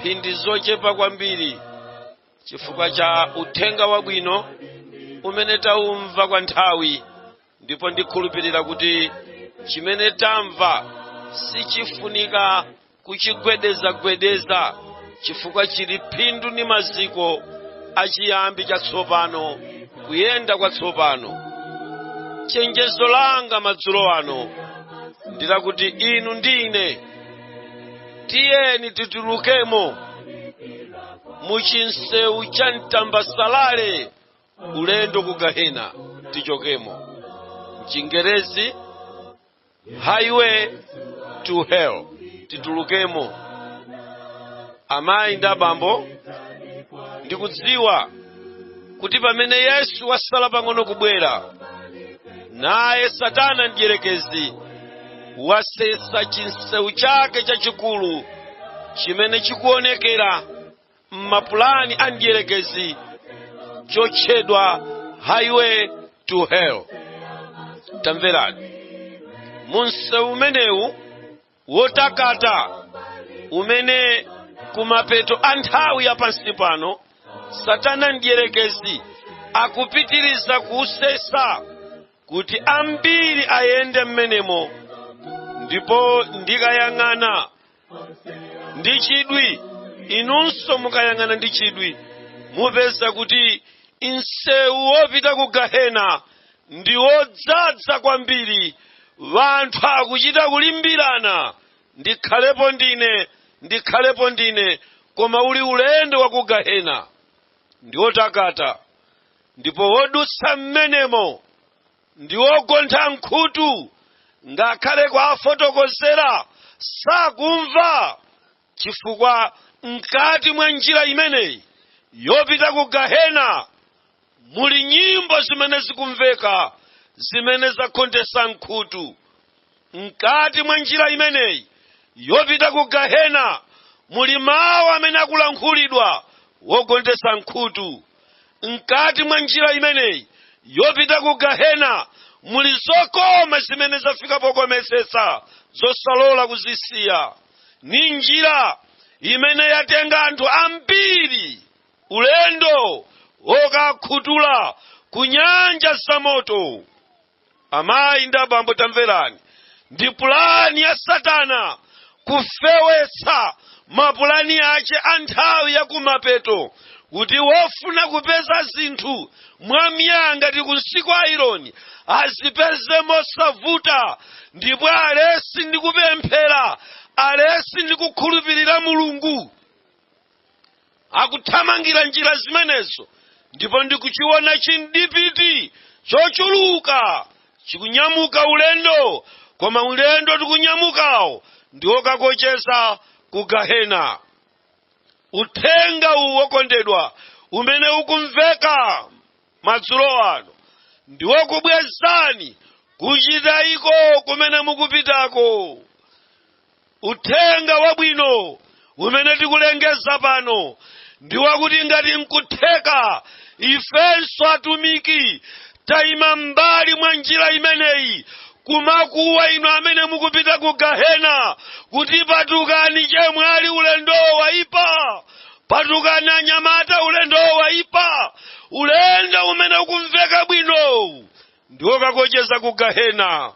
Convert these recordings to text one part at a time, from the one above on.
Mphindi zochepa kwambiri, chifukwa cha uthenga wabwino umene taumva kwa nthawi, ndipo ndikhulupirira kuti chimene tamva sichifunika kuchigwedezagwedeza, chifukwa chili phindu ndi maziko achiyambi chatsopano, kuyenda kwatsopano. Chenjezo langa madzulo ano ndilakuti inu ndi ine tiyeni titulukemo muchinsewu cha mtambasalale ulendo ku gahena. Tichokemo, mchingerezi highway to hell. Titulukemo. Amayi ndi abambo, ndikudziwa kuti pamene Yesu wasala pang'ono kubwera, naye Satana mdierekezi wasesa chinsewu chake chachikulu chimene chikuonekera m'mapulani a mdierekezi, chotchedwa highway to hell. Tamverani, mu msewu umenewu wotakata umene kumapeto a nthawi ya pansi pano Satana mdierekezi akupitiriza kuusesa kuti ambiri ayende mmenemo, ndipo ndikayang'ana ndi chidwi, inunso mukayang'ana ndi chidwi, mupeza kuti msewu wopita ku gahena ndi wodzaza kwambiri. Wanthu akuchita kulimbirana, "Ndikhalepo ndine, ndikhalepo ndine," koma uli ulendo wa ku gahena ndi wotakata, ndipo wodutsa mmenemo ndi wogontha nkhutu, ngakhale kwafotokozera sakumva, chifukwa mkati mwa njira imeneyi yopita ku gahena muli nyimbo zimene zikumveka zimene zakhontesa nkhutu. Mkati mwa njira imeneyi yopita ku gahena muli mawu amene akulankhulidwa wogontesa nkhutu. Mkati mwa njira imeneyi yopita ku gahena muli zokoma zimene zafika pokometsetsa, zosalola kuzisiya. Ni njira imene yatenga anthu ambiri ulendo wokakhutula ku nyanja zamoto. Amayi ndi abambo, tamverani, ndi pulani ya Satana kufewetsa mapulani ache a nthawi ya kumapeto, kuti wofuna kupeza zinthu mwamya ngati kunsi kwa ironi azipeze mosavuta, ndipo alesi ndi kupemphera, alesi ndi kukhulupirira Mulungu, akuthamangira njira zimenezo. Ndipo ndikuchiona chindipiti chochuluka chikunyamuka ulendo, koma ulendo tikunyamukawo ndiwokakocheza ku gahena. Uthenga uwu, wokondedwa, umene ukumveka madzulo ano ndiwokubwezani kuchitayiko kumene mukupitako. Uthenga wabwino umene tikulengeza pano ndi wakuti ngati nkutheka, ifenso atumiki tayima mbali mwa njira imeneyi kumakuwa inu amene mukupita ku gahena kuti patukani chemwali, ulendo waipa. Patukani anyamata, ulendo waipa. Ulendo umene ukumveka bwino ndiwokakocheza ku gahena.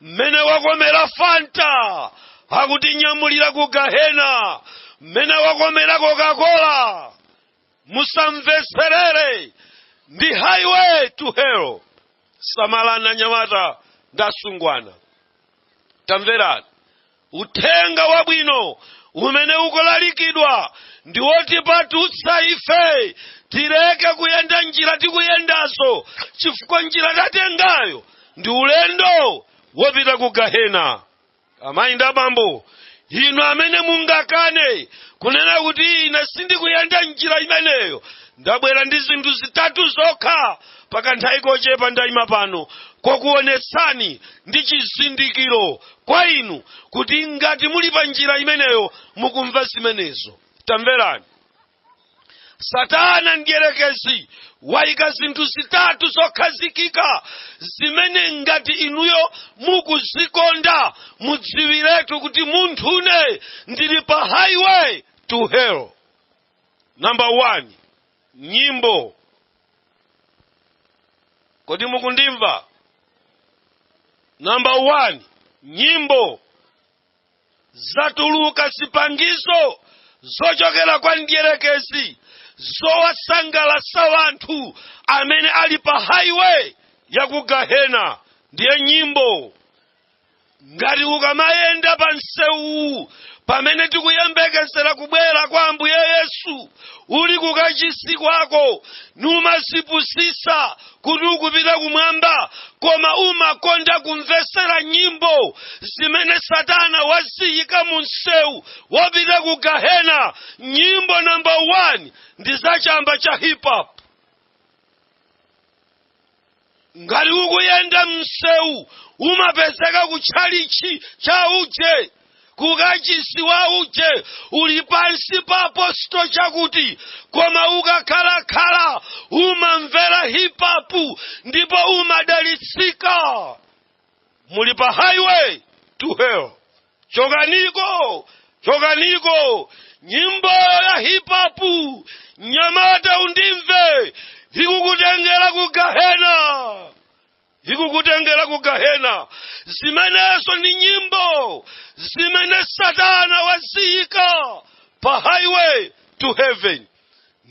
Mmene wakomera Fanta, akutinyamulira ku gahena. Mmene wakomera Coca-Cola, musamvetserere, ndi highway to hell. Samalani anyamata ndi asungwana. Tamverani, uthenga wabwino umene ukulalikidwa ndi wotipatutsa ife tileke kuyenda njira tikuyendazo, chifukwa njira tatengayo ndi ulendo wopita ku gahena. Amayi ndi abambo, inu amene mungakane kunena kuti ine sindikuyenda njira imeneyo, ndabwera ndi zinthu zitatu zokha pakanthawi kochepa ndayima pano kokuonetsani ndi chizindikiro kwa inu kuti ngati muli pa njira imeneyo mukumva zimenezo. Tamverani, Satana mdierekezi wayika zinthu zitatu zokhazikika zimene ngati inuyo mukuzikonda, mudziwiretu kuti munthune ndili pa highway to hell. to hell. Number 1, nyimbo. Kodi mukundimva? Number 1, nyimbo. Zatuluka zipangizo zochokera kwa mdierekezi zowasangalatsa wanthu amene ali pa highway ya ku gahena, ndiye nyimbo. Ngati ukamayenda pa msewu pamene tikuyembekezera kubwera kwa Ambuye Yesu, uli kukachisi kwako, numazipusisa kuti ukupita kumwamba, koma umakonda kumvesera nyimbo zimene Satana waziyika mu msewu wopita ku gahena. Nyimbo number 1 ndi zachamba cha hip hop. Ngati ukuyenda msewu, umapezeka kutchalichi cha uje, kukachisi wa uje, uli pansi pa aposto chakuti, koma ukakhalakhala umamvera hip hop ndipo umadalitsika, muli pa highway to hell. Chokaniko, chokaniko. Nyimbo ya hip hop, nyamata, undimve, ikukutengera ku gahena, ikukutengera ku gahena. Zimenezo ni nyimbo zimene Satana waziyika pa highway to heaven.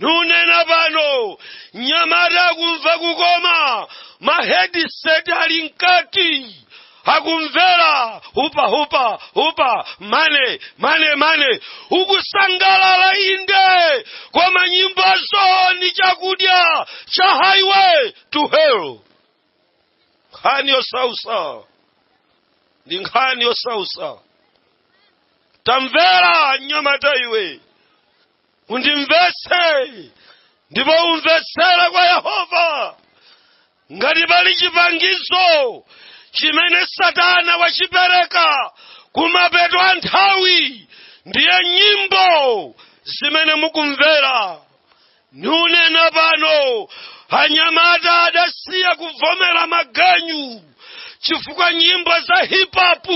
Nunena pano, nyamata akumva kukoma, ma headset ali mkati, akumvera hupa hupa hupa, money money money, ukusangalala inde, koma nyimbozo ni chakudya cha highway to hell. Nkhani yosausa, ndi nkhani yosausa. Tamvera nyamata iwe, undimvetse ndipo umvetsere kwa Yehova. Ngati pali chipangizo chimene Satana wachipereka kumapeto a nthawi, ndiye nyimbo zimene mukumvera. Nunena pano, anyamata adasiya kuvomera maganyu chifukwa nyimbo za hip hop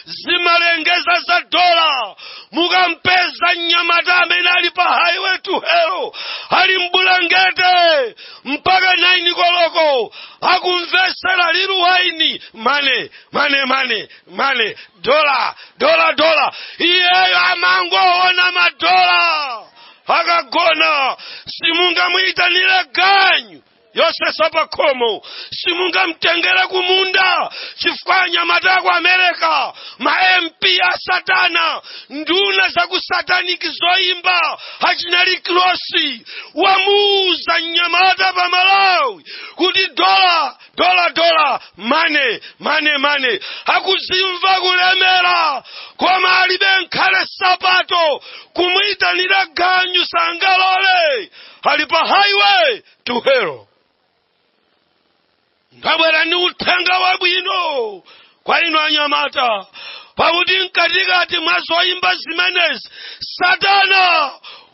zimalengeza za dola. Mukampeza mnyamata amene ali pa highway to hell, ali mbulangete mpaka 9 koloko, akumvesera Lil Wayne, money money money money, dola dola dola, iyeyo amangoona madola akagona. Simungamuyitanire ganyu yosesa pakhomo, simungamtengere kumunda, chifukwa anyamata aku America, ma MP a Satana, nduna za ku satanic zoimba, achinali Krosi, wamuuza mnyamata pa Malawi kuti dola dola dola, money money money. Akuzimva kulemera, koma alibe nkhale sapato. Kumuyitanira ganyu sangalole, ali pa highway to hell. Ndabwera ndi uthenga wabwino kwa inu anyamata, pakuti mkatikati mwa zoyimba zimenezi Satana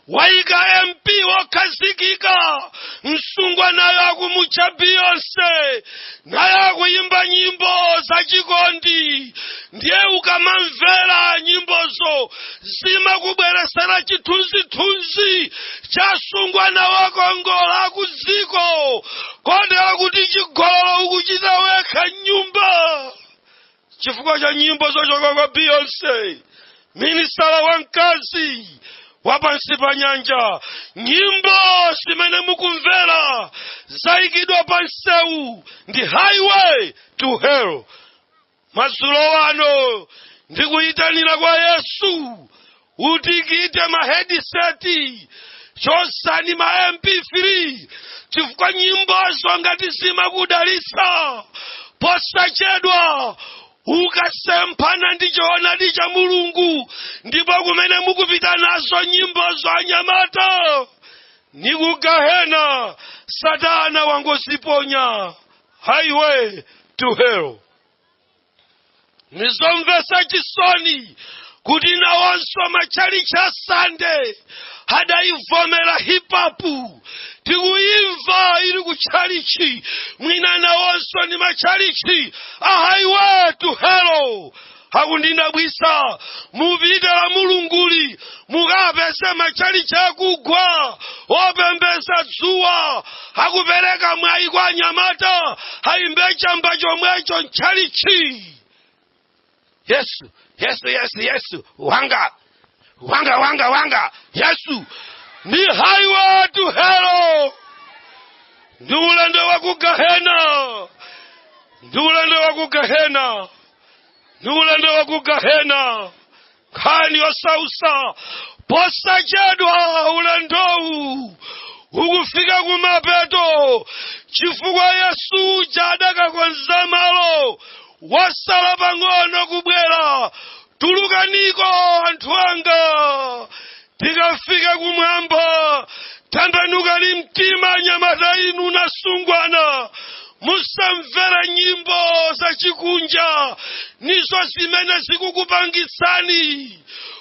wayika MP wokhazikika, msungwanayo akumutcha Beyonce, naye akuyimba nyimbo zachikondi. Ndiye ukamamvera nyimbozo, zimakubweresera chithunzithunzi cha sungwana wakongola akuziko, kotera kuti chigololo ukuchita wekha nyumba chifukwa cha nyimbo zochoka kwa Beyonce, minisala wamkazi wapansi pa nyanja. Nyimbo zimene mukumvera zayikidwa pa msewu ndi highway to hell. Madzulo ano ndikuyitanira kwa Yesu, utikite ma headset, chosani ma MP3, chifukwa nyimbozo ngati zimakudalitsa, posachedwa ukasemphana ndi choonadi cha Mulungu. Ndipo kumene mukupita nazo nyimbozo, anyamata, ni ku gahena. Satana wangoziponya highway to hell. Nizomvetsa chisoni kuti nawonso matchalichi a Sande adayivomera hip hop, tikuyimva ili kutchalichi. Mwina nawonso ni matchalichi a highway to hell. Akundidabwisa, mupite la Mulunguli, Mukapeze machalichi akugwa, opembeza dzuwa, akupereka mwayi kwa anyamata ayimbe chamba chomwecho mchalichi. Yesu, Yesu, Yesu, Yesu wanga, wanga, wanga, wanga, Yesu. Ni highway to hell, ndi ulendo wa ku gahena, ndi ulendo wa ku gahena, ndi ulendo wa ku gahena. Nkhani yosausa, posachedwa ulendowu ukufika kumapeto, chifukwa Yesu uja adakakonza malo, wasala pang'ono kubwera. Tulukaniko anthu anga, tikafika kumwamba. Tembenukani mtima, anyamata inu nasungwana, musamvere nyimbo zachikunja. Nizo zimene zikukupangitsani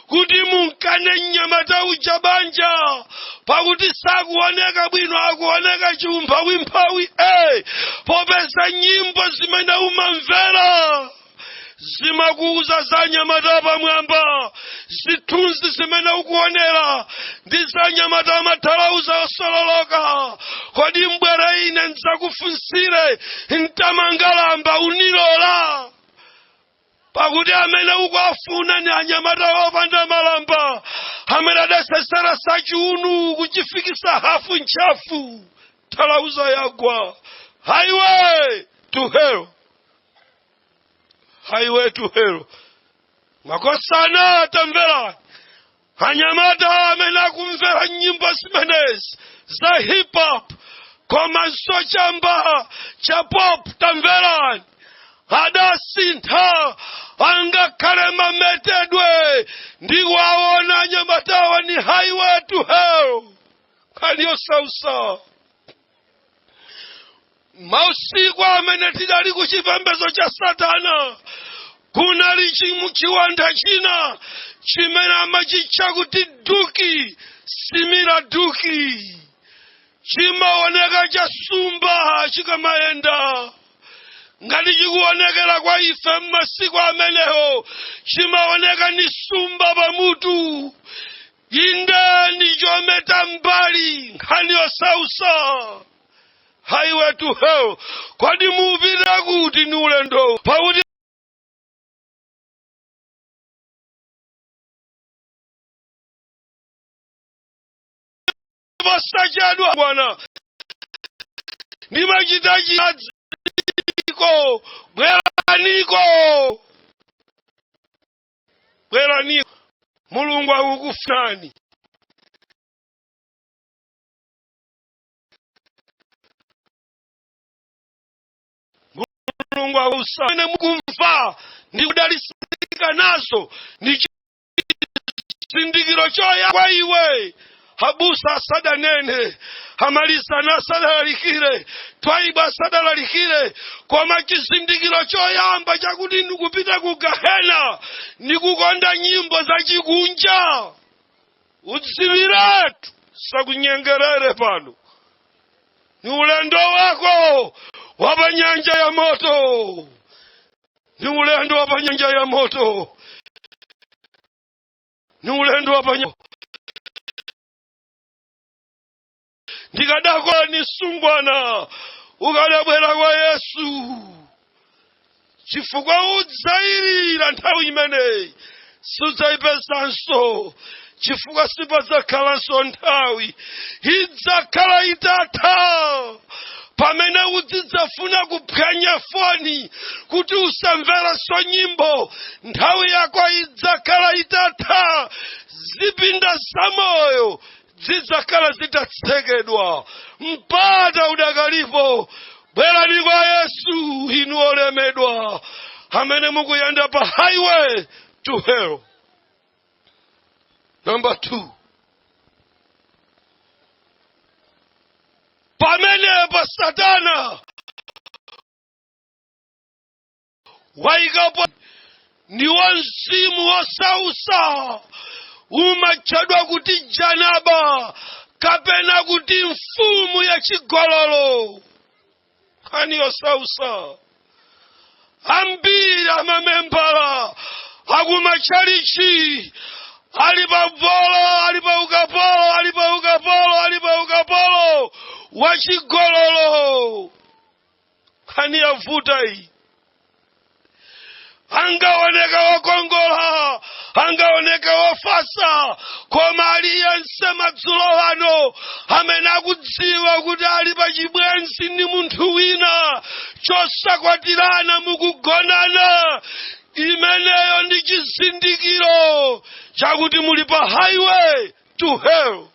kuti munkane mnyamata uja banja, pakuti sakuoneka bwino, akuoneka chiumphawimphawi. Popeza nyimbo zimene umamvera zimakuuza za nyamata pamwamba, zithunzi zimene ukuonera ndi za nyamata amathalauza osololoka. Kodi mbwere ine ndidzakufunsire mtamangalamba, unilola? Pakuti amene ukuafuna ni anyamata opanda malamba, amene adasesera sachiunu kuchifikisa hafu ntchafu, thalauza yagwa. Highway to hell, highway to hell. Makosana, tamvera, anyamata amene akumvera nyimbo zimenezi za hip hop komanso chamba cha pop, tamverani, adasintha angakhale mametedwe. Ndikuwaona anyamatawa ni highway to hell. Nkhani yosausa, mausiku amene tidali ku chipembedzo cha satana, kunali chiwanda china chimene amachitcha kuti duki simira. Duki chimaoneka chasumba chikamayenda, ngati chikuonekera kwa ife m'masiku amenewo, chimaoneka ni sumba pamutu, inde ni chometa mbali. Nkhani yosausa, highway to hell. Kodi mupita kuti ni ulendo? Pakuti posachedwa bwana ndimachita chadziko. Bweraniko, bweraniko, Mulungu akukufunani. Mulungu akusane mukumva ndi kudalisika nazo ndi chizindikiro choya kwa iwe. Habusa asadanene, amalisana asadalalikire, Twaibu asadalalikire, koma chizindikiro choyamba chakuti ndikupita ku gahena ndikukonda nyimbo zachikunja. Udziwiretu, sakunyengerere pano, ni ulendo wako wa pa nyanja ya moto, ni ulendo wa pa nyanja ya moto, ni ulendo wa pa nyanja. Ndikadakwa ni sungwana ukadabwera kwa Yesu, chifukwa udzayirira nthawi imeneyi sudzayipezanso, chifukwa sipadzakhalanso nthawi, idzakhala itatha. Pamene udzidzafuna kuphwanya foni kuti usamverenso nyimbo, nthawi yako idzakhala itatha. Zipinda zamoyo zidzakhala zitatsekedwa, mpata udakalipo. Bwerani kwa Yesu, inu olemedwa amene mukuyenda pa highway to hell. Number 2, pamenepo satana wayikapo ndiwo mzimu wosausa, umatchedwa kuti janaba kapena kuti mfumu ya chigololo. Nkhani yosausa, ambiri amamembala akumatchalichi ali pa volo. pachigololo. Nkhani yavuta iyi. Angaoneka wokongola, angaoneka wofasa, koma aliyense madzulo ano amene akudziwa kuti ali pachibwenzi ndi munthu wina chosakwatirana, mukugonana, imeneyo ndi chizindikiro chakuti muli pa highway to hell.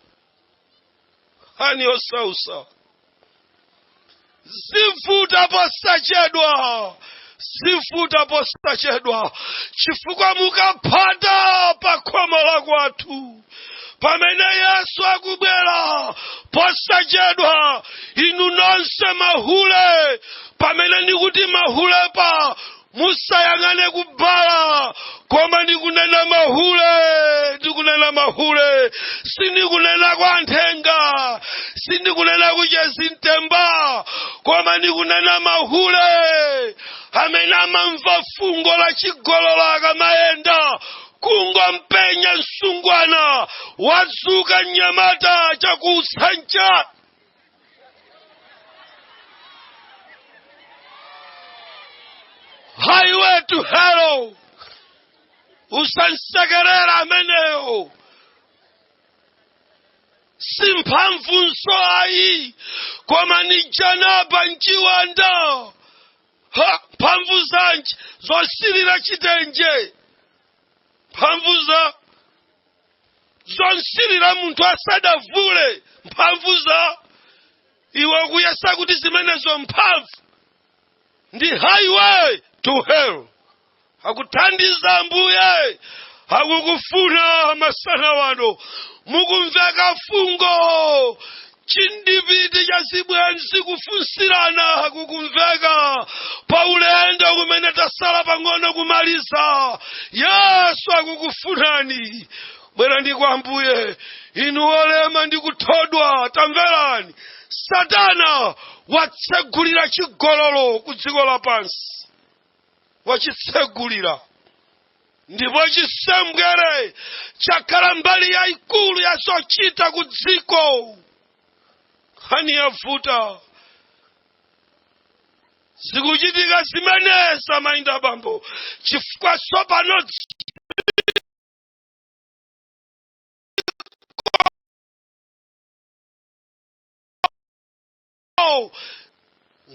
Nkhani yosausa. Zivuta posachedwa, zivuta posachedwa, chifukwa mukaphata pa khomo la kwathu pamene Yesu akubwera posachedwa. Inu nonse mahule, pamene ndikuti mahulepa musayang'ane kubala, koma ndikunena mahule, ndikunena mahule, sindikunena kwa nthenga, sindikunena kuchezimtemba, koma ndikunena mahule amene amamva fungo la chigololo akamayenda, kungompenya msungwana wadzuka, mnyamata chakuutsancha. Highway to hell. Usansekerera ameneyo, si mphamvunso ayi, koma ni janaba, nchiwanda. Ha, mphamvu zanji zosirira chitenje, mphamvu za zonsirira munthu asadavule, mphamvu za iwe kuyesa kuti zimenezo mphamvu ndi highway to hell. Akuthandiza Ambuye akukufuna masana wano. Mukumveka fungo chindipiti cha zibwenzi kufunsirana, kukumveka pa ulendo kumene tasala pang'ono kumaliza. Yesu akukufunani, bwera ndi kwa Ambuye inu olema ndi kuthodwa. Tamverani, Satana watsegulira chigololo ku dziko lapansi, wachitsegulira, ndipo chisembwere chakhala mbali yayikulu ya zochita ku dziko. Nkhani yavuta, zikuchitika zimenezi, amayi abambo, chifukwa tsopano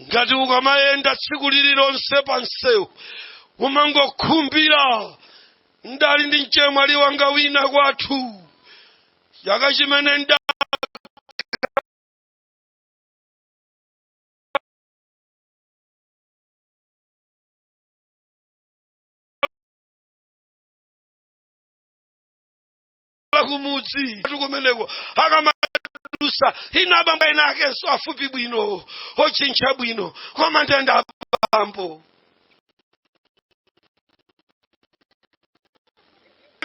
ngati ukamayenda tsiku lililonse pa msewu umangokhumbira. Ndali ndi mchemwali wanga wina kwathu chaka chimene nda kumudzi kumeneko, akamadusa ina abambo ena akenso afupi bwino, ochintcha bwino, koma ndenda abambo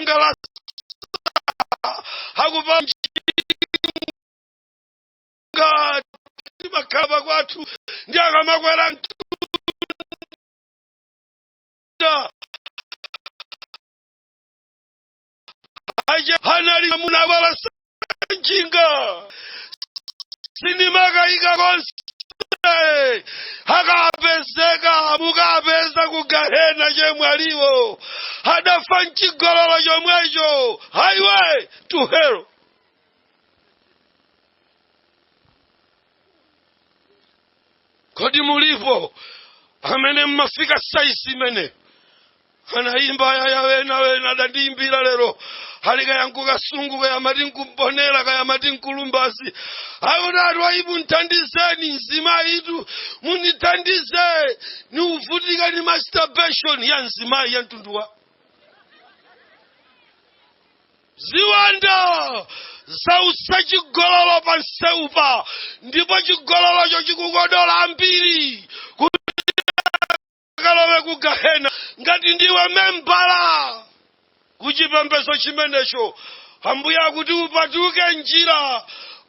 ngalasa akupa njinga, timakhala kwathu ndi akamakwera mtunda aje anali munabala njinga, sindimakayika konse akapezeka mukapeza ku gahena chemwaliwo adafa mchigololo chomwecho. Highway to hell. Kodi mulipo amene mmafika saizi imene anayimba yaya wena wena adandiyimbira lero, ali kaya nkukasungu, kaya mati nkumbonera, kaya mati nkulumbazi, akuti ati waibu nthandizeni, mzimayitu munithandize, niuvutika ni masturbation ya mzimayi ya mtundu wa ziwanda zautsa chigololo pa nseupa, ndipo chigololocho chikukodola ambiri kuti akalowe ku gahena. Ngati ndiwe membala kuchipembedzo chimenecho, Ambuye akuti upatuke njira.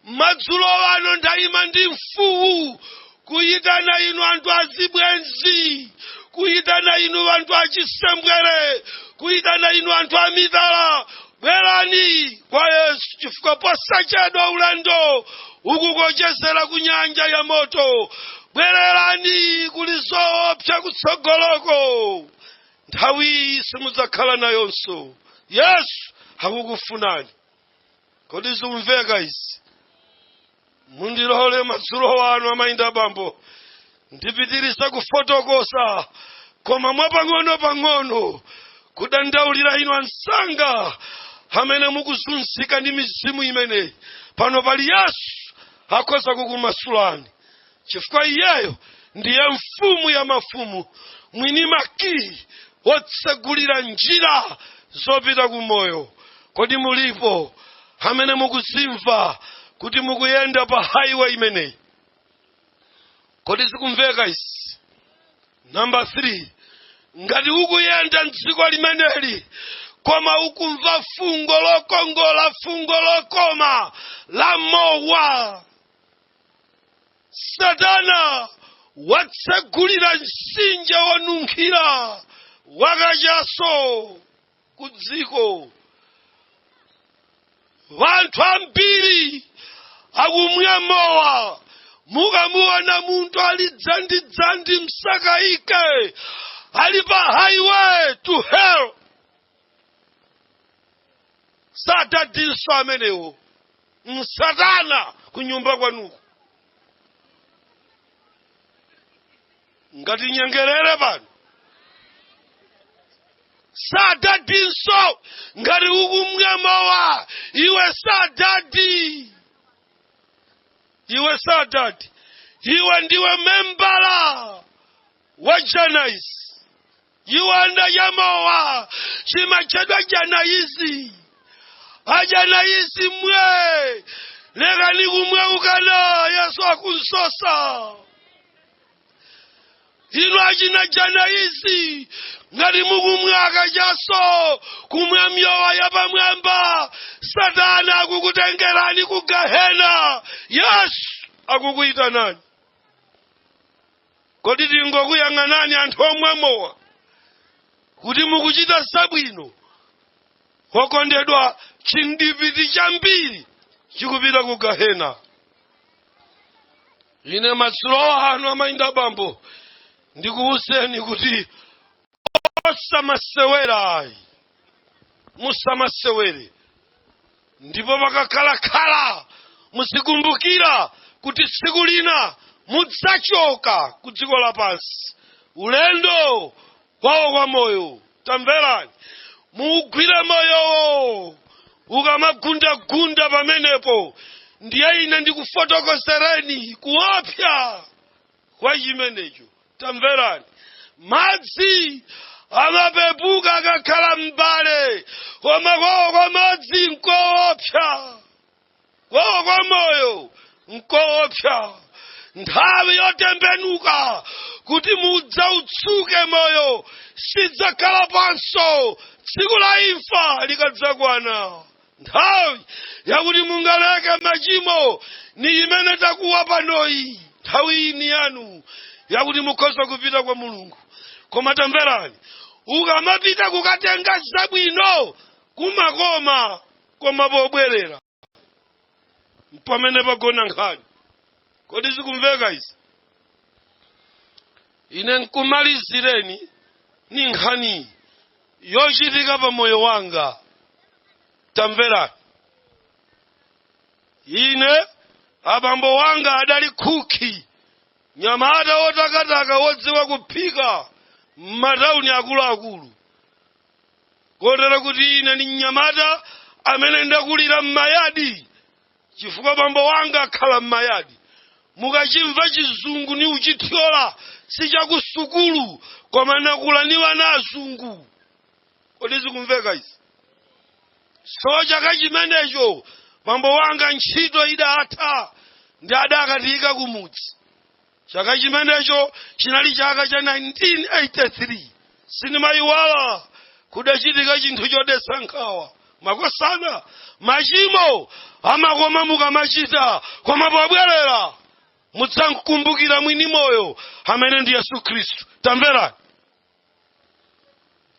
Madzulo ano ndayima ndi mfuwu kuyitana inu anthu azibwenzi, kuyitana inu anthu achisembwere, kuyitana inu anthu amitala, bwerani kwa Yesu. Yesu, chifukwa posachedwa ulendo ukukochezera ku nyanja ya moto. Bwererani, kuli zoopsa kutsogoloko, nthawi simudzakhala nayonso. Yesu akukufunani. Kodi zikumveka izi? Mundilole madzulo wanu, amayi, abambo, ndipitiriza kufotokoza, koma mwapang'ono pang'ono, kudandaulira inu ansanga amene mukuzunzika ndi mizimu imeneyi. Pano pali Yesu, akhoza kukumasulani, chifukwa iyeyo ndiye mfumu ya mafumu, mwini makiyi wotsegulira njira zopita ku moyo. Kodi mulipo amene mukuzimva kuti mukuyenda pa highway imeneyi? Kodi zikumveka izi? Namba 3, ngati ukuyenda mdziko limeneli koma ukumva fungo lokongola, fungo lokoma la mowa, Satana watsegulira mtsinje wonunkhira wakachaso ku dziko. Vanthu ambiri akumwa mowa. Mukamuona munthu ali dzandidzandi, msakaike, ali pa highway to hell. Sadadinso amenewo, msatana kunyumba kwanuko. Ngati nyengerere pano, sadadinso. Ngati ukumwa mowa, iwe sadadi, iwe sadadi, iwe ndiwe membala wa Janais. Chiwanda cha mowa chimachedwa Janaisi. Ajanaisi mwe, lekani kumwe ukana, Yesu akunsosa inu achina Janaisi. Ngati mukumwa akachaso, kumwa myowa yapamwamba, Satana akukutengerani ku gahena. Yesu akukuyitanani. Kodi tingokuyang'anani anthu omwe mowa kuti mukuchita zabwino? Okondedwa, chindipiti chambiri chikupita ku gahena. Ine madzulo ano, amayi ndi abambo, ndikuwuzeni kuti osamasewera ayi, musamasewere. Ndipo pakakhalakhala muzikumbukira kuti tsiku lina mudzachoka ku dziko lapansi, ulendo kwawo kwa moyo. Tamverani, muugwire moyowo ukamagundagunda pamenepo. Ndiye ine ndikufotokozereni kuopsa kwa chimenecho. Tamverani, madzi amapepuka akakhala m'mbale, koma kwawo kwa madzi nkoopsa, kwawo kwa moyo nkoopsa. Nthawi yotembenuka kuti mudzautsuke moyo sidzakhala panso tsiku la imfa likadzakwana. Nthawi yakuti mungaleke machimo ni imene takuwa panoyi. Nthawi ini yanu yakuti mukhoza kupita kwa Mulungu. Koma tamverani, ukamapita kukatenga zabwino kumakoma, koma pobwerera pamene pagona nkhani. Kodi zikumveka izi? Ine nkumalizireni ni nkhani yochitika pa moyo wanga. Tamverani, ine abambo wanga adali khuki, nyamata wotakataka, wodziwa kuphika m'matawuni akuluakulu, kotero kuti ine ndi mnyamata amene ndakulira m'mayadi, chifukwa bambo wanga akhala m'mayadi. Mukachimva chizungu ni uchithyola, sichakusukulu, koma nakula ni wana azungu. Kodi zikumveka izi? So chaka chimenecho bambo wanga ntchito idatha ndi adakatiyika kumudzi. Chaka chimenecho chinali chaka cha 1983. Sinimayiwala, kudachitika chinthu chodetsa nkhawa. Makosana, machimo amakoma mukamachita, koma pobwerera mudzamkumbukira mwini moyo amene ndi Yesu Khristu. Tamverani,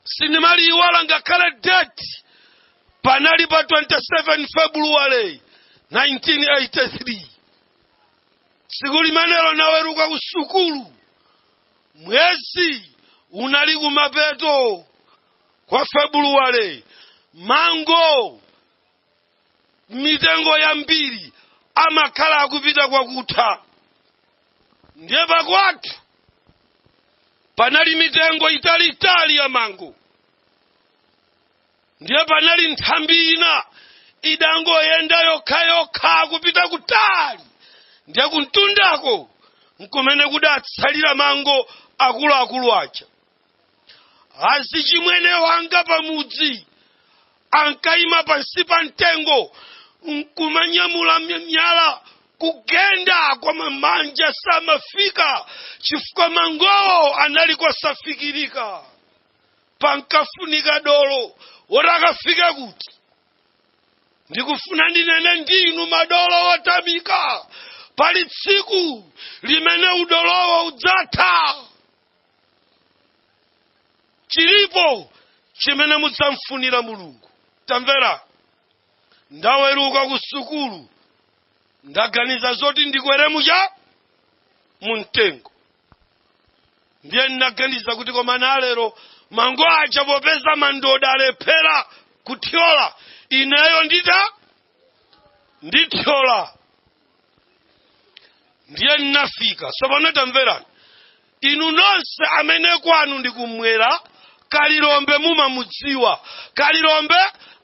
sinimaliyiwala ngakhale date. Panali pa 27 February 1983. Tsiku limenelo naweruka ku sukulu, mwezi unali kumapeto kwa February. Mango mitengo yambiri amakhala akupita kwakutha. Ndiye pakwathu panali mitengo italiitali ya mango. Ndiye panali nthambi ina idangoyenda yokhayokha kupita kutali. Ndiye kumtundako nkumene kudatsalira mango akuluakulu aja. Azichimwene wanga pamudzi ankayima pansi pa mtengo nkumanyamula miyala kugenda, koma manja samafika chifukwa mangowo anali kosafikirika. Pankafunika dolo woti akafike. Kuti ndikufuna ndinene ndinu madolo wotamika, pali tsiku limene udolowo udzatha. Chilipo chimene mudzamfunira Mulungu. Tamvera, ndaweruka ku sukulu, ndaganiza zoti ndikwere muja mumtengo. Ndiye ndinaganiza kuti koma nalero mango aja, popeza mandoda alephera kuthyola, ineyo ndita ndithyola. Ndiye ndinafika. Tsopano tamverani, inu nonse amene kwanu ndikumwera, Kalilombe mumamudziwa. Kalilombe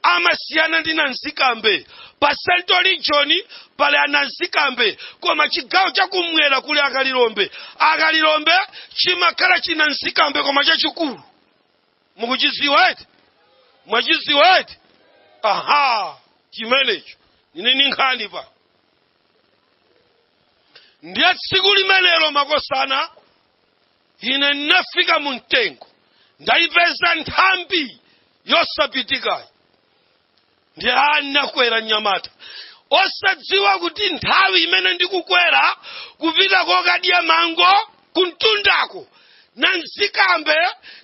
amasiyana ndi Nanzikambe. Pa Central Region pali Ananzikambe, koma chigawo chakumwera kuli Akalilombe. Akalilombe chimakhala Chinanzikambe koma chachikulu. Mukuchidziwa eti? Mwachidziwa eti? Aha, chimenecho ine ni nkhani pa. Ndiye tsiku limenelo, makosana, ine ndinafika mu mtengo, ndayipeza nthambi yosapitikayi. Ndiye anakwera mnyamata osadziwa kuti nthawi imene ndikukwera kupita kokadya mango kumtundako, Nanzikambe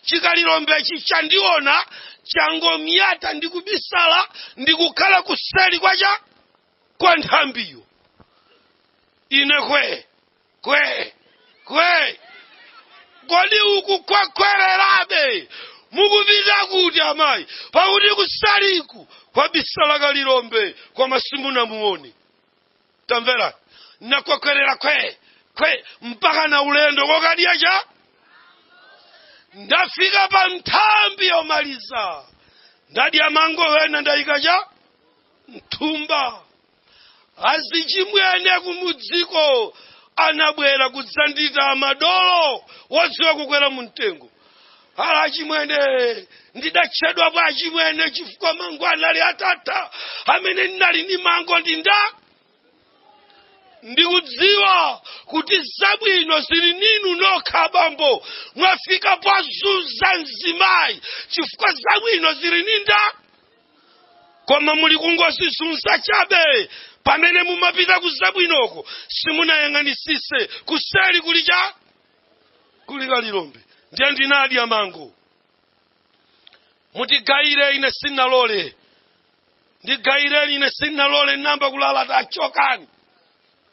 chikalilombechi chandiona, changomyata ndikubisala ndikukhala kuseli kwacha kwa nthambiyo. Ine kwe kwe kwe, kodi uku kwakwererabe mukupita kuti amayi? Pakuti kusaliku kwabisala kalilombe koma simunamuone. Tamvera, nakwakwerera kwe kwe mpaka na ulendo kokadya cha. Ndafika pa nthambi yomaliza, ndadya mango wena, ndayika cha mthumba. Azichimwene kumudziko anabwera kudzandita madolo wodziwa kukwera mu mtengo. Ala achimwene, ndidatchedwa pa achimwene chifukwa mango anali atatha. Amene ndinali ndi mango ndinda ndikudziwa kuti zabwino zili ninu nokha. Bambo, mwafika pozunza mzimayi chifukwa zabwino zili ninda, koma muli kungozizunza chabe. Pamene mumapita ku zabwinoko simunayang'anisise kuseli kuli cha kuli kalilombe. Ndiye ndinadya mango. Mutigayire, ine sinalole. Ndigayireni, ine sinalole. Namba kulala, tachokani,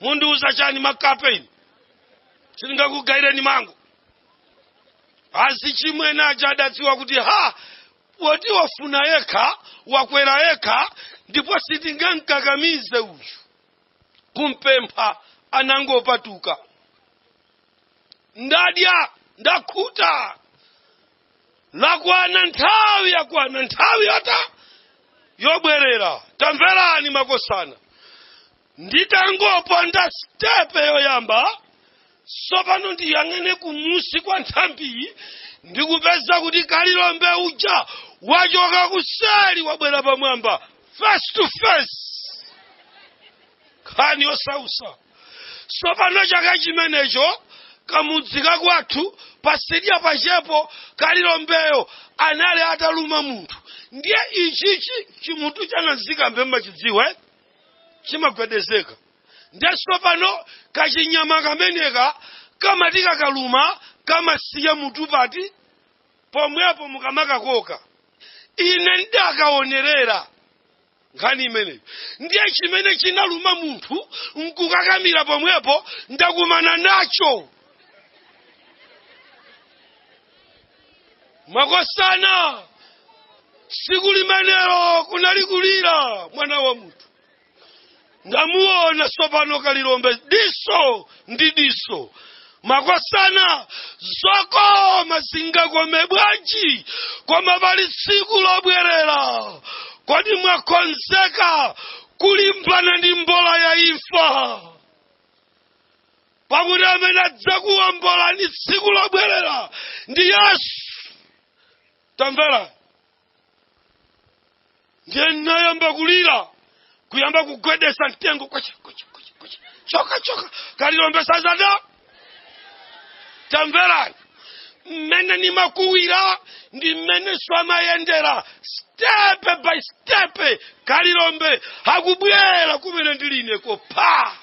mundiuza chani makape? Ine sindingakugayireni mango. Azichimwene aja adadziwa kuti ha, poti wafuna yekha, wakwera yekha, ndipo sitingamkakamize uyu kumpempha. Anangopatuka. Ndadya, ndakhuta, lakwana nthawi, yakwana nthawi yota yobwerera. Tamverani makosana, nditangoponda step yoyamba, tsopano ndiyang'ane kumusi kwa nthambiyi, ndikupeza kuti kalilombe uja wachoka kuseli, wabwera pamwamba, face to face. Nkhani yosausa. Tsopano chaka chimenecho kamudzi kakwathu pasidya pachepo kalilombeyo anali ataluma munthu. Ndiye ichichi chimutu chananzikambe mmachidziwa, eh? Chimagwedezeka. Ndiye tsopano kachinyama kameneka kamati kakaluma kamasiya mutu pati pomwepo. Mukamakakoka, ine ndakaonerera. Nkhani imeneyo ndiye chimene chinaluma munthu nkukakamira pomwepo, ndakumana nacho. Makosana, tsiku limenelo kunali kulira mwana wa munthu. Ndamuona tsopano Kalilombe diso ndi diso. Makosana, zokoma zingakome bwanji, koma pali tsiku lobwerera. Kodi mwakonzeka kulimbana ndi mbola ya imfa? Pakuti amene adzakuwombolani tsiku lobwerera ndi Yesu. Tamvera, ndiye nayamba kulira, kuyamba kugwedesa mtengo, kwacha kwacha kwacha kwacha, choka choka, Kalilombe sazada. Tamverani mmene nimakuwira ndi mmene swamayendera step by step. Kalilombe akubwera kumene ndilineko pa.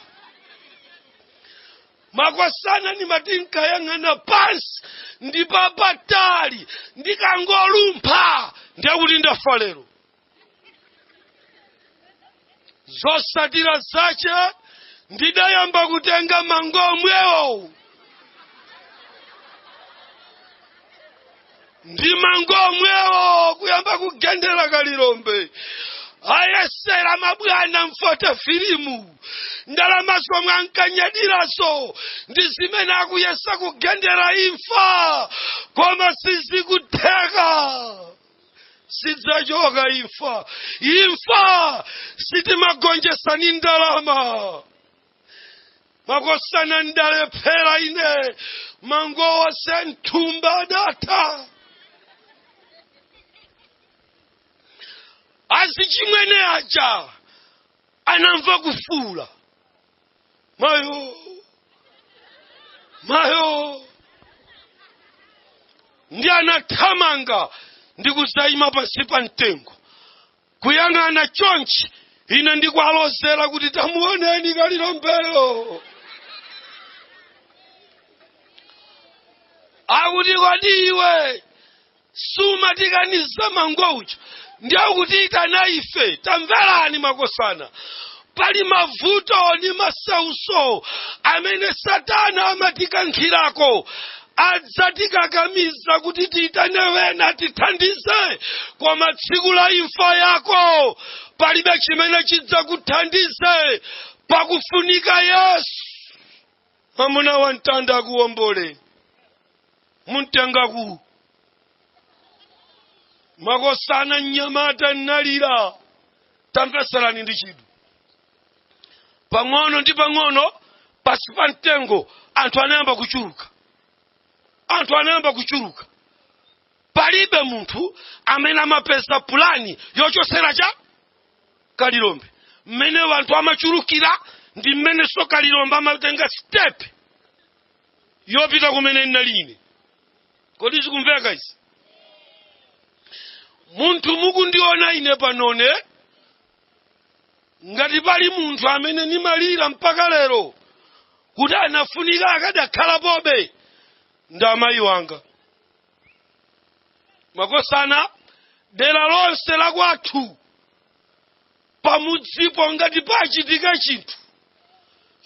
Makosana, nimati nkayang'ana pansi ndipapatali, ndikangolumpha ndiyakuti ndafa lero. Zosatira zache, ndidayamba kutenga mango omwewo ndi mango omwewo kuyamba kugendera Kalilombe. Ayesera mabwana mfote filimu, ndalama zomwe ankanyadirazo ndi zimene akuyesa kugendera imfa, koma sizikutheka, sidzachoka imfa. Imfa sitimagonjesani ndalama. Makosana, ndalephera ine, mangowa senthumba adatha. Azichimwene aja anamva kufuula, mayo mayo, ndi anathamanga ndi kuzayima pansi pa mtengo kuyang'ana chonchi. Ine ndikuwalozera kuti tamuoneni Kalilombeyo. Akuti, kodi iwe sumatikaniza mango uja? Ndiye kutiitana ife? Tamverani makosana, pali mavuto ndi masauso amene Satana amatikankhirako, adzatikakamiza kuti tiitane wena tithandize, koma tsiku la imfa yako palibe chimene chidzakuthandize. Pakufunika Yesu mwamuna wa mtanda akuwombole. Muntengaku makosana, mnyamata nnalira. Tamveserani ndi chidwi. Pang'ono ndi pang'ono pasi pa mtengo anthu anayamba kuchuluka, anthu anayamba kuchuluka. Palibe munthu amene amapeza pulani yochosera cha Kalilombe. Mmene anthu amachulukira ndi mmenenso Kalilombe amatenga step yopita kumene ndinali ine. Kodi zikumveka izi? Munthu mukundiona ine panone, ngati pali munthu amene nimalira mpaka lero kuti anafunika akadakhala pobe, ndi amayi wanga. Makosana, dera lonse la kwathu pamudzipo, ngati pachitika chinthu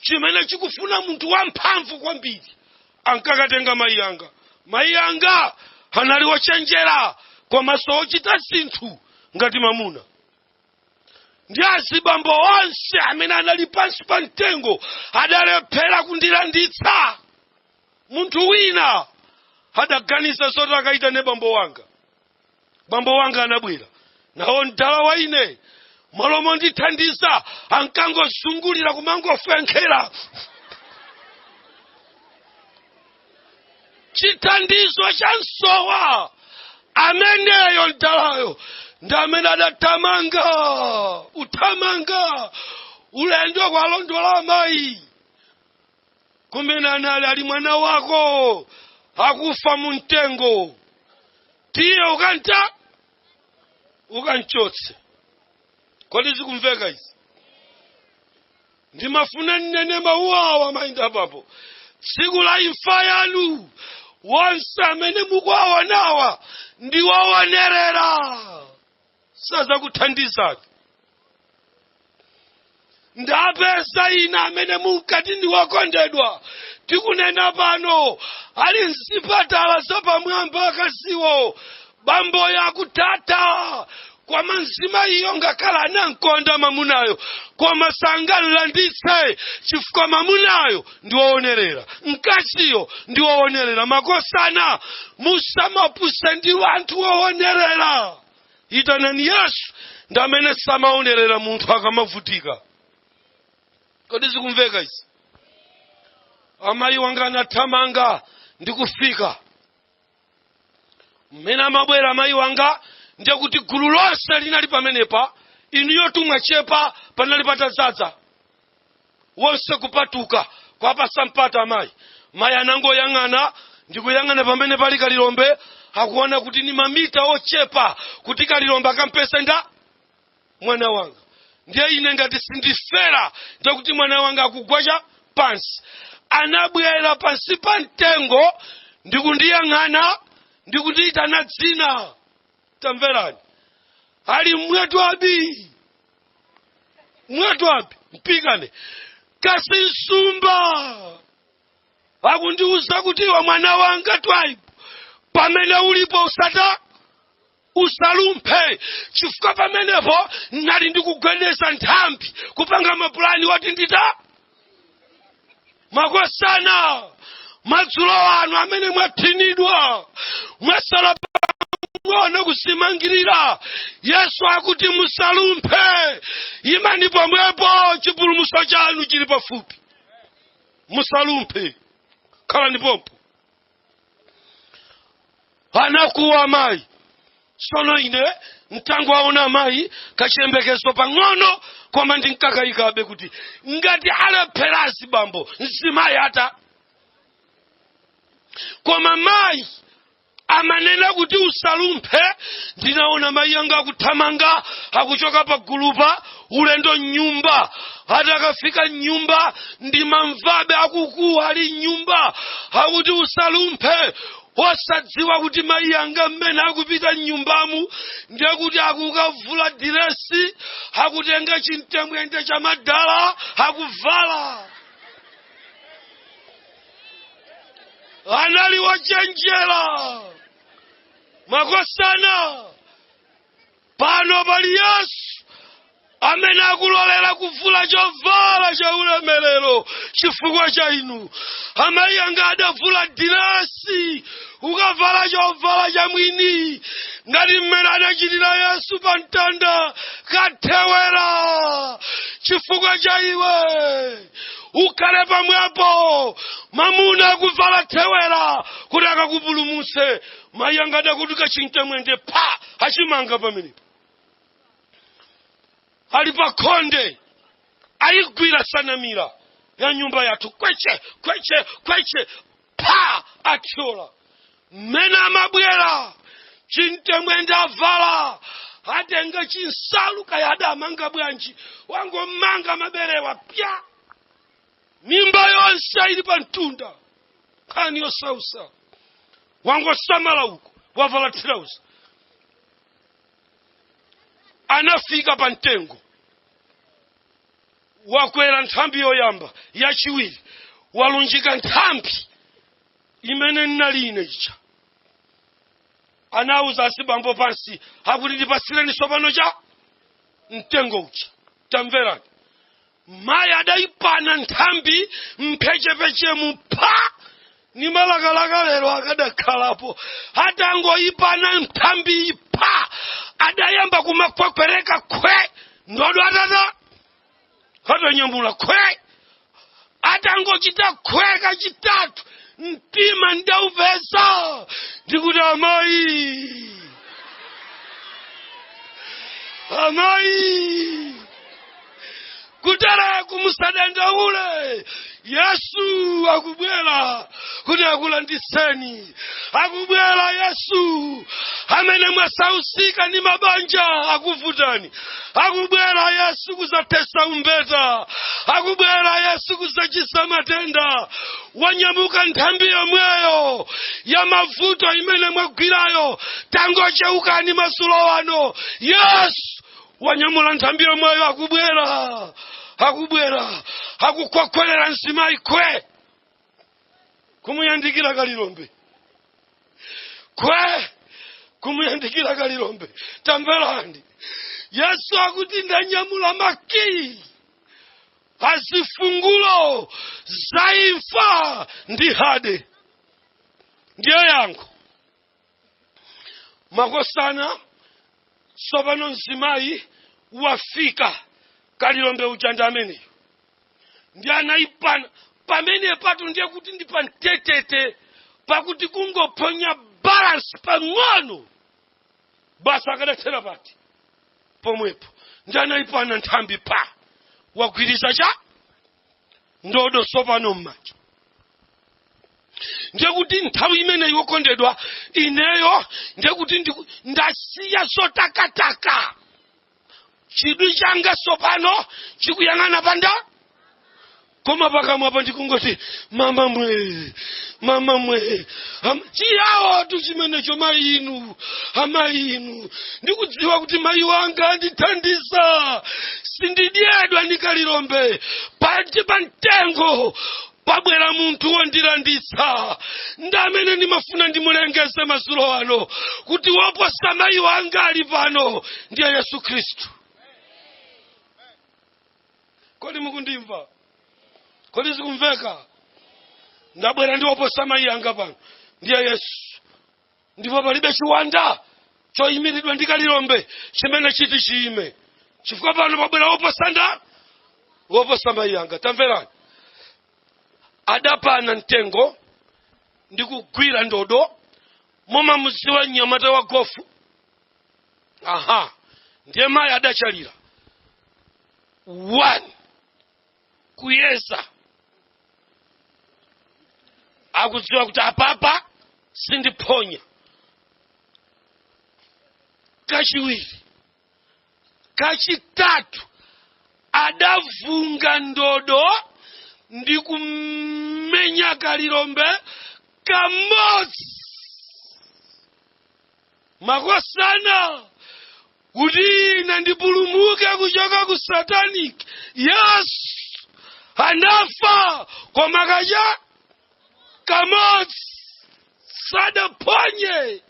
chimene chikufuna munthu wamphamvu kwambiri, ankakatenga mayi anga. Mayi anga anali ochenjera komanso ochita zinthu ngati mamuna. Ndi azibambo onse amene anali pansi pa mtengo adalephera kundilanditsa. Munthu wina adaganiza zoti akaitane bambo wanga. Bambo wanga anabwera nawo mdala wa ine, malo mondithandiza ankangozungulira kumangofenkhera. Chithandizo cha msowa ameneyo mdalayo ndi amene adathamanga uthamanga ulendo kwalondola amayi kumene anali ali, mwana wako akufa mu mtengo, tiye ukanta ukanchotse. Kodi zikumveka izi? Ndimafuna nnene mawu awa, mayinda papo. Tsiku la imfa yanu, wonse amene mukuwaonawa ndi wowonerera, sazakuthandizani. Ndapeza ina amene munkati ndi wokondedwa, tikunena pano ali mzipatala zapamwamba akaziwo, bamboyo akutata. Koma mzimayiyo ngakhala anamkonda mamunayo, koma sangamlanditse chifukwa mamunayo ndi woonerera, mkaziyo ndi woonerera. Makosana, musamapuse ndi wanthu woonerera. Itanani Yesu, ndi amene samaonerera munthu akamavutika. Kodi zikumveka izi? Amayi wanga anathamanga ndi kufika. Mmene amabwera amayi wanga, ndiye kuti gulu lonse linali pamenepa, inuyo tumwachepa, panali patadzaza wonse kupatuka kwapasa mpata amayi. Mayi anangoyang'ana ndikuyang'ana pamene pali Kalilombe, akuona kuti ni mamita ochepa kuti Kalilombe akampese nda mwana wanga. Ndiye ine ngati sindifera, ndiye kuti mwana wanga akugwacha pansi. Anabwera pansi pa mtengo ndikundiyang'ana, ndikundiyitana dzina. Tamverani, ali mwetu abi, mwetu abi mpikane kasinsumba, akundiuza kuti, "Iwe mwana wanga Twaibu, pamene ulipo usata usalumphe," chifukwa pamenepo nali ndikugwedeza nthambi kupanga mapulani woti ndita. Makosana, madzulo anu amene mwathinidwa, mwasala pang'ono kusimangirira, Yesu akuti musalumphe, imani pomwepo, chipulumutso chanu chili pafupi. Musalumphe, khalani pompo. Anakuwa amayi. Sono ine mtango aona amayi, kachiyembekezo pang'ono, koma ndinkakayikabe kuti ngati alepherasi bambo, mzimayi ata. Koma mayi amanena kuti usalumphe. Ndinaona mayi anga akuthamanga, akuchoka pa gulupa, ulendo mnyumba. Atakafika mnyumba, ndimamvabe akukuwa ali mnyumba, akuti usalumphe. Osadziwa kuti mayi anga mmene akupita mnyumbamu, ndiye kuti akukavula diresi, akutenga chimtemwende cha madala, akuvala. Anali wochenjera. Makosana, pano pali Yesu amene akulolera kuvula chovala cha ulemerero chifukwa cha inu. Amayi anga adavula diresi, ukavala chovala cha mwini, ngati mmene anachitira Yesu pa mtanda, kathewera chifukwa cha iwe. Ukhale pamwepo. Mamuna akuvala thewera kuti akakupulumutse. Mayi anga adakuti kachintemwende pa achimanga pamenepo, ali pa khonde, ayigwira sanamira ya nyumba yathu, kweche kweche kweche, pa athyola. Mmene amabwera, chintemwende avala, atenga chinsalu, kaya adamanga bwanji, wangomanga maberewa pya, mimba yonse ili pa mtunda, nkhani yosausa. Wangosamala uko, wavala thirauza, anafika pa mtengo, wakwera nthambi yoyamba, yachiwiri, walunjika nthambi imene nnali ine ija. Anauza asibambo pansi, akuti, "Ndipasireni tsopano cha mtengo uja." Tamverani, mayi adayipana nthambi mphechepeche pa ni malakalaka lero akadakhalapo. Atangoyipana nthambi pa, adayamba kumakwekwereka khwe, ndodo atata atanyamula khwe. Atangochita khwe kachitatu, mtima ndaupeza, ndikuti, "Amayi, amayi, kutereku musadandaule, Yesu akubwera kuti akulanditseni. Akubwera Yesu. Amene mwasausika ndi mabanja akuvutani, akubwera Yesu kuzathetsa umbeta, akubwera Yesu kuzachiza matenda. Wanyamuka nthambi yomweyo ya mavuto imene mwagwirayo. Tangocheukani madzulo ano, Yesu wanyamula nthambi yomweyo, akubwera. Akubwera, akukhwakhwelera mzimayi, kwe kumuyandikira kalilombe, kwe kumuyandikira kalilombe. Tamverani, Yesu akuti, "Ndanyamula makiyi azifungulo za imfa ndi hade." Ndiyo yankho, makosana. Tsopano mzimayi wafika, kalilombe uja ndi ameneyo, ndi anayipana pamene patu. Ndiye kuti ndi pamtetete, pakuti kungophonya balance pang'ono basi, akadathera pati pomwepo. Ndi anayipana nthambi, pa wagwiriza cha ndodo tsopano m'manja. Ndiye kuti nthawi imeneyi, wokondedwa, ineyo ndiye kuti ndasiya zotakataka. Chidwi changa tsopano chikuyang'ana panda, koma pakamwapo ndikungoti, "Mama mwe, mama mwe." Chiyawo tu chimenecho. Mayi inu, amayi inu, ndikudziwa kuti mayi wanga andithandiza, sindidyedwa ndi kalilombe. Pati pa mtengo pabwera munthu wondilanditsa, ndi amene ndimafuna ndimulengeze madzulo ano kuti woposa mayi wanga ali pano, ndiye Yesu Khristu. Kodi mukundimva? Kodi zikumveka? Ndabwera ndi woposa mayi anga pano, ndiye Yesu. Ndipo palibe chiwanda choyimiridwa ndi kalilombe chimene chiti chiyime, chifukwa pano pabwera woposa nda woposa mayi anga. Tamverani, adapana mtengo ndi kugwira ndodo. Mumamudziwa mnyamata wa golf? Aha, ndiye mayi adachalira 1, kuyeza, akudziwa kuti apapa sindiphonya. Kachiwiri, kachitatu, adavunga ndodo ndi kumenya kalilombe kamodzi, makosana, kuti ine ndipulumuke kuchoka ku satanic. Yesu anafa koma kacha kamodzi, sadaphonye,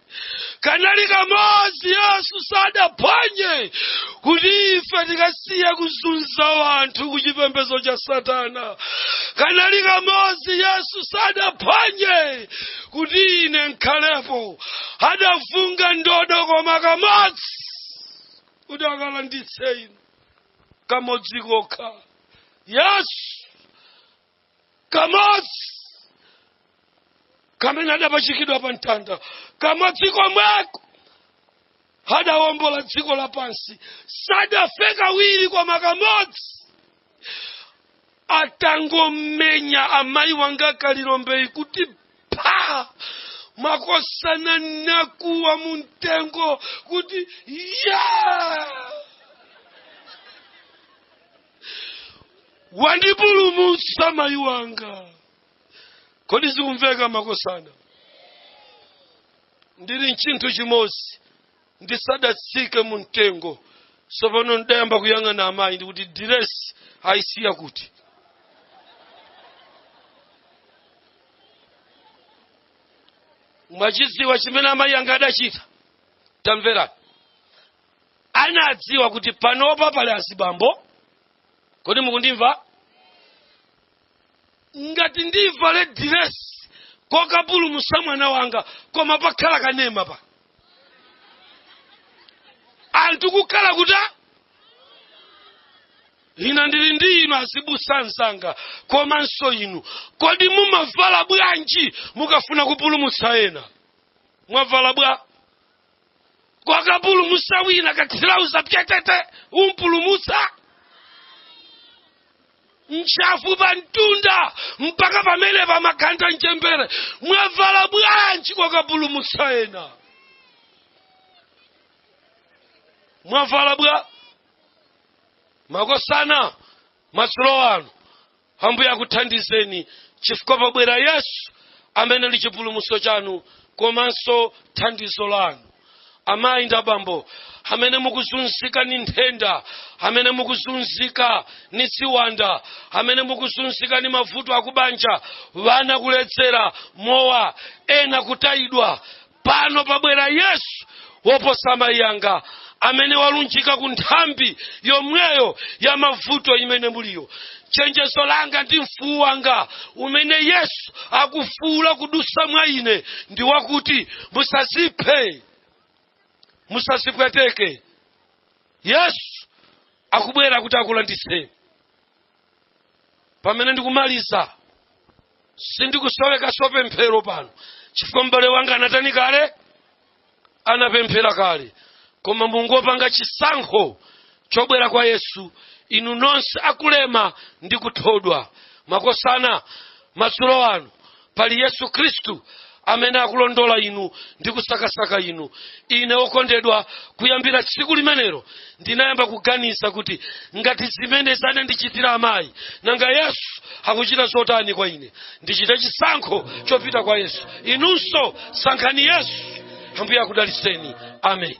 kanali kamodzi. Yesu sadaphonye kuti ife tikasiye kuzunza wanthu ku chipembedzo cha satana. Kanali kamodzi, Yesu sadaphonye kuti ine nkhalepo. Adavunga ndodo koma kamodzi kuti akalanditse inu, kamodzi kokha. Yesu kamodzi kamene adapachikidwa pa mtanda, kamodzi komweko adawombola dziko lapansi. Sadafe kawiri koma kamodzi. Atangomenya amayi wanga kalilombeyi kuti pha, makosana, nakuwa mu mtengo kuti, "Ya, wandipulumutsa mayi wanga!" Kodi zikumveka, makosana? Ndili mchinthu chimodzi, ndisadatsike mu mtengo. Tsopano ndayamba kuyang'ana amayi ndikuti, "Diresi ayisiya kuti?" Mwachidziwa chimene amayi anga adachita? Tamverani, anadziwa kuti panopa pali azibambo. Kodi mukundimva? Ngati ndivale diresi kokapulumutsa mwana wanga, koma pakhala kanema pa anthu kukhala kuti ina ndili ndi inu azibusa anzanga komanso inu. Kodi mumavala bwanji mukafuna kupulumutsa ena? Mwavala bwa kokapulumutsa wina? Kathirauza pyetete, umpulumutsa ntchafu pa mtunda mpaka pamene pamakhanda mchembere. Mwavala bwanji kokapulumutsa ena? Mwavala bwa, makosana? Madzulo ano Ambuye akuthandizeni, chifukwa pabwera Yesu amene ndi chipulumutso chanu komanso thandizo lanu. Amayi ndi abambo, Amene mukuzunzika ni nthenda, amene mukuzunzika ni ziwanda, amene mukuzunzika ni mavuto akubanja, vana kuledzera mowa, ena kutayidwa, pano pabwera Yesu woposa amayi anga, amene walunjika ku nthambi yomweyo ya mavuto imene muliyo. Chenjezo langa ndi mfuwu wanga umene Yesu akufuula kudusa mwa ine ndi wakuti musaziphe, musazipweteke. Yesu akubwera kuti akulanditseni. Pamene ndikumaliza, sindikusowekaso pemphero pano, chifukwa m'bale wanga anatani kale, anapemphera kale. Koma mungopanga chisankho chobwera kwa Yesu, inu nonse akulema ndi kuthodwa. Makosana, madzulo ano pali Yesu Khristu amene akulondola inu ndi kusakasaka inu. Ine wokondedwa, kuyambira tsiku limenelo ndinayamba kuganiza kuti ngati zimene zanandichitira amayi, nanga Yesu akuchita zotani kwa ine? Ndichite chisankho chopita kwa Yesu. Inunso sankhani Yesu. Ambuye akudalitseni. Amen.